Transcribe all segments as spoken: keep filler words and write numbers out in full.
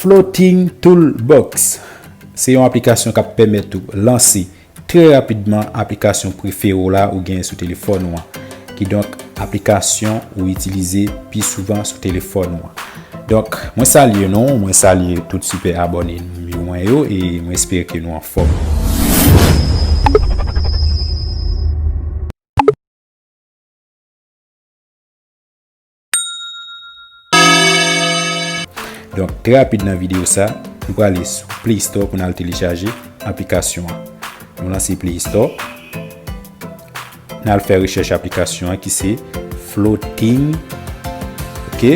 Floating Toolbox se yon aplikasyon k ap pèmèt ou lanse trè rapidman aplikasyon prefere w la ou genyen sou telefòn ou an. Kidonk, aplikasyon ou itilize pi souvan sou telefòn ou an. Donk, mwen salye nou, mwen salye tout sipè abòne nou mwen yo, e mwen espere ke nou anfòm. Donk, trè rapid nan videyo sa, nou prale sou Play Store pou n al telechaje aplikasyon an. Nou lanse Play Store. N al fè rechèch aplikasyon an ki se Floating, ok?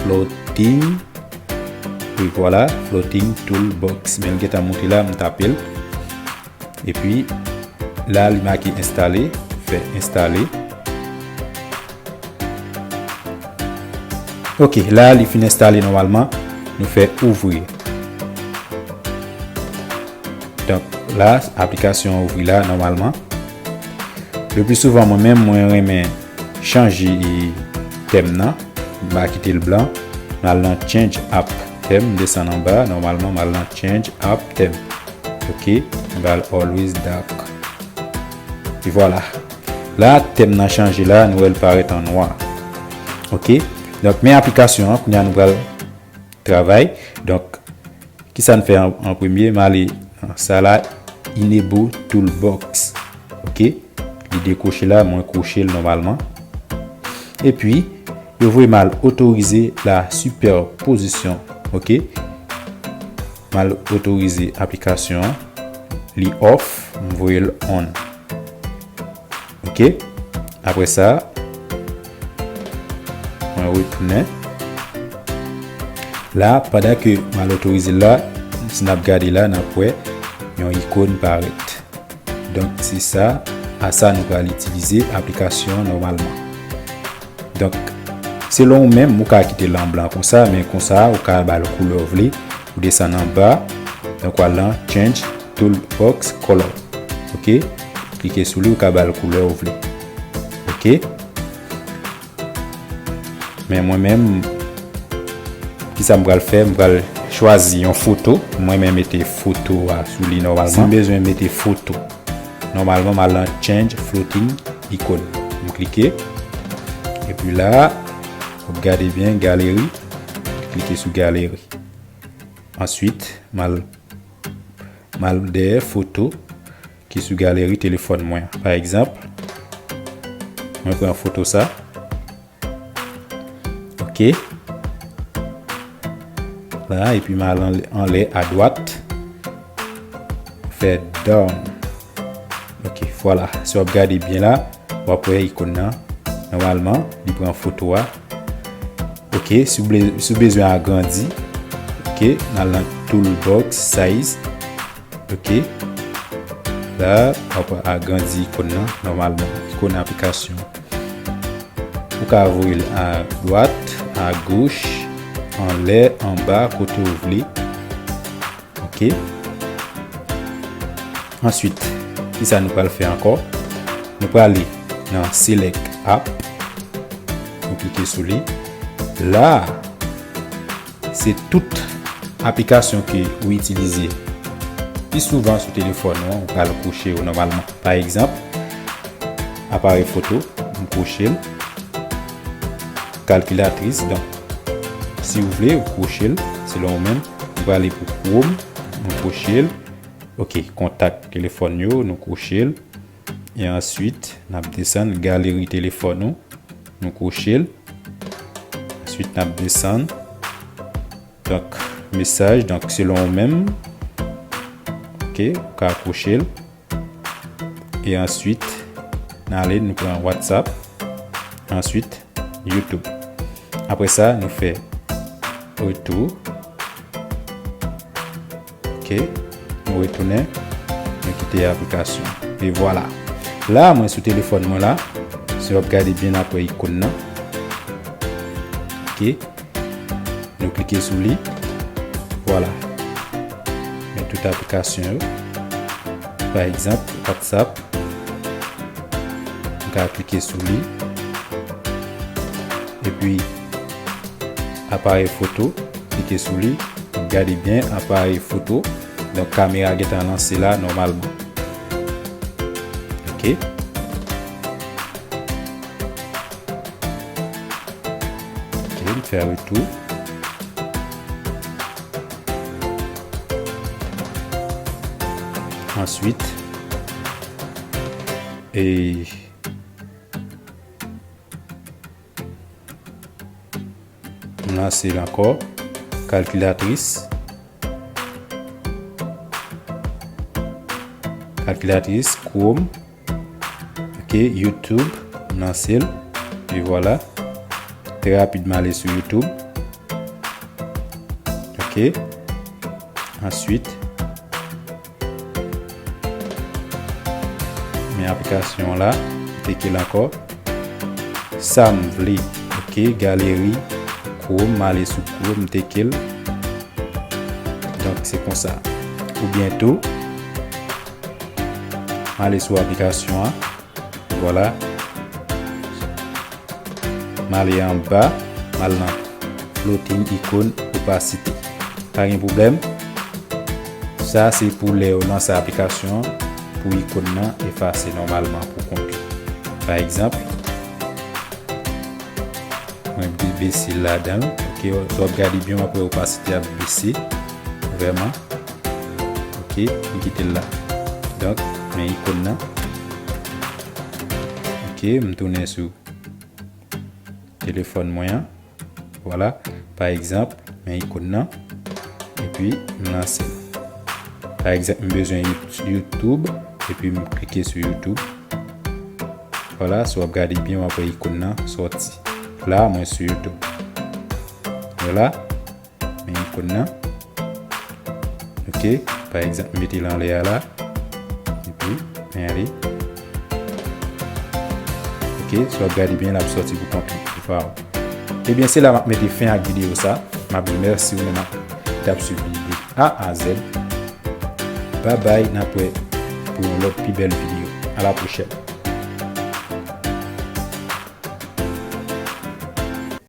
Floating, wi, vwala, Floating Toolbox. Men l gentan moute la, m tape l. Epi, la, li make enstale, fè enstale. Ok, la, li fin enstale nòmalman, nou fè ouvri. Donk, la, aplikasyon an ouvri la, nòmalman. Le pli souvan, mwen menm, mwen renmen chanje tèm nan. M pa kite l blan. M al nan Change App Theme, m desann anba. Nòmalman, m al nan Change App Theme. Ok, m al Always Dark. E vwala. La, tèm nan chanje la, nou wè l parèt an nwa. Ok? Donk, men aplikasyon an, kounye a nou pral travay. Donk, kisa n fè an, an premye? M ale nan sa la, Enable Toolbox. Ok? Li dekwoche la, mwen kwoche l nòmalman. Epi, yo voye m al otorize la sipèpozisyon. Ok? M al otorize aplikasyon an. Li off, m voye l on. Ok? Apre sa, mwen retounen. La, pandan ke m al otorize l la, si n ap gade la, n ap wè yon ikòn parèt. Donk, se sa, a sa nou pral itilize aplikasyon an nòmalman. Donk, selon ou menm, ou ka kite l an blan konsa, men konsa, ou ka ba l koulè w vle, ou desann anba, donk, w al nan Change Toolbox Color. Ok? Klike sou li, ou ka ba l koulè w vle. Ok? Men mwen menm, kisa m pral fè? M pral chwazi yon foto. Mwen menm mete foto a sou li nòmalman. Si m bezwen mete foto, nòmalman, m al nan Change Floating Icon. M klike. Epi la, w ap gade byen, galeri. Klike sou galeri. Answit, m al, m al dèyè foto ki sou galeri telefòn mwen. Pa egzanp, mwen pran foto sa. Ok. La, epi m al anlè, anlè adwat. Fè down. Ok, vwala. Si w ap gade byen la, w ap wè ikòn nan. Nòmalman, li pran foto a. Ok, si w ble-, si w bezwen agrandi, ok, n al nan Toolbox Size. Ok. La, w ap agrandi ikòn nan, nòmalman. Ikòn aplikasyon. Ou ka voye l a dwat, a goch, anlè, anba, kote w vle. Ok. Answit, kisa nou pral fè ankò? Nou prale nan Select App. Nou klike sou li. La, se tout aplikasyon ke ou itilize pi souvan sou telefòn ou an, ou pral kwoche yo nòmalman. Pa egzanp, aparèy foto, m kwoche l. Kalkilatris, donk, si w vle, ou kwoche l, selon ou menm. M prale pou Chrome, m kwoche l. Ok, kontak telefòn yo, nou kwoche l. E answit, n ap desann galeri telefòn ou, nou kwoche l. Answit, n ap desann. Donk, mesaj, donk, selon ou menm. Ok, ou ka kwoche l. E answit, n ale, nou pran WhatsApp. Answit, YouTube. Apre sa, nou fè retou. Ok, nou retounen, nou kite aplikasyon. E vwala. La, mwen sou telefòn mwen la, si w ap gade byen, n ap wè ikòn nan. Ok, nou klike sou li. Vwala. Men tout aplikasyon yo. Pa egzanp, WhatsApp. M ka klike sou li. Epi, aparèy foto, klike sou li. Gade byen, aparèy foto. Donk, kamera gentan lanse la nòmalman. Ok. Ok, m fè retou. Answit, e M lanse l ankò. Kalkilatris. Kalkilatris, Chrome. Ok, YouTube. M lanse l. E vwala. Trè rapid, m ale sou YouTube. Ok. Answit, men aplikasyon an la, m teke l ankò. Sa m vle, ok, galeri, Chrome, m ale sou Chrome, m teke l. Donk, se konsa. Oubyen tou, m ale sou aplikasyon an. Vwala. M ale anba, m al nan floating icon opacity. Pa gen pwoblèm. Sa se pou lè yo lanse aplikasyon an, pou ikòn nan efase nòmalman pou kont li. Pa egzanp, mwen bese ladan l. Ok, si w ap gade byen, w ap wè opasite a bese vrèman. Ok, m kite l la. Donk, men ikòn nan. Ok, m tounen sou telefòn mwen an. Vwala, pa egzanp, men ikòn nan. Epi, m lanse l. Pa egzanp, m bezwen You-, YouTube, epi m klike sou YouTube. Vwala, si w ap gade byen, w ap wè ikòn nan sòti. La, mwen sou YouTube. Vwala. Men ikòn nan. Ok, pa egzanp, m mete l anlè a la. Epi, men ale. Ok, si w ap gade byen, l ap sòti pou kont li. Waw. Ebyen, se la m ap mete fen ak videyo sa. M ap di mèsi ou menm ki t ap swiv li de A a Z. Babay, n ap wè pou yon lòt pi bèl videyo. A la pwochèn.